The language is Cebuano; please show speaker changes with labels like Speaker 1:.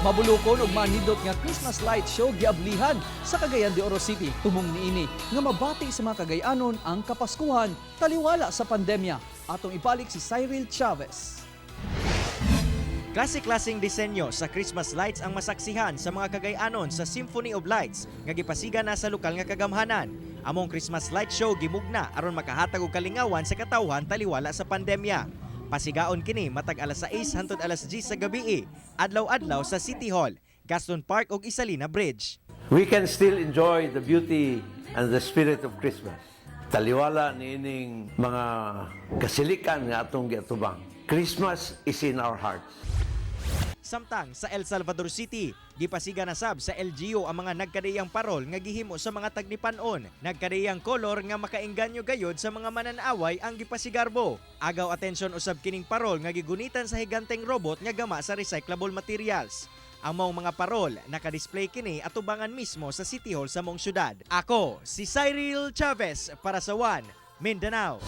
Speaker 1: Mabulukon ug manindot nga Christmas light show giablihan sa Cagayan de Oro City. Tumong niini nga mabati sa mga Cagayanon ang Kapaskuhan taliwala sa pandemya. Atong ibalik si Cyril Chavez.
Speaker 2: Klase-klaseng disenyo sa Christmas lights ang masaksihan sa mga Cagayanon sa Symphony of Lights nga gipasiga na sa lokal nga kagamhanan. Among Christmas light show gimugna aron makahatag og kalingawan sa katawhan taliwala sa pandemya. Pasigaon kini matag alas 6 hantod alas 10 sa gabi, adlaw-adlaw sa City Hall, Gaston Park ug Ysalina Bridge.
Speaker 3: We can still enjoy the beauty and the spirit of Christmas. Taliwala niining mga kasilikan nga atong giatubang. Christmas is in our hearts.
Speaker 2: Samtang sa El Salvador City, gipasiga na sab sa LGU ang mga nagkadiyang parol nga gihimo sa mga tagnipanon. Nagkadiyang kolor nga makaengganyo gayod sa mga mananaway ang gipasigarbo. Agaw atensyon usab kining parol nga gigunitan sa higanteng robot nga gama sa recyclable materials. Ang maong mga parol naka-display kini atubangan mismo sa City Hall sa maong syudad. Ako si Cyril Chavez para sa One Mindanao.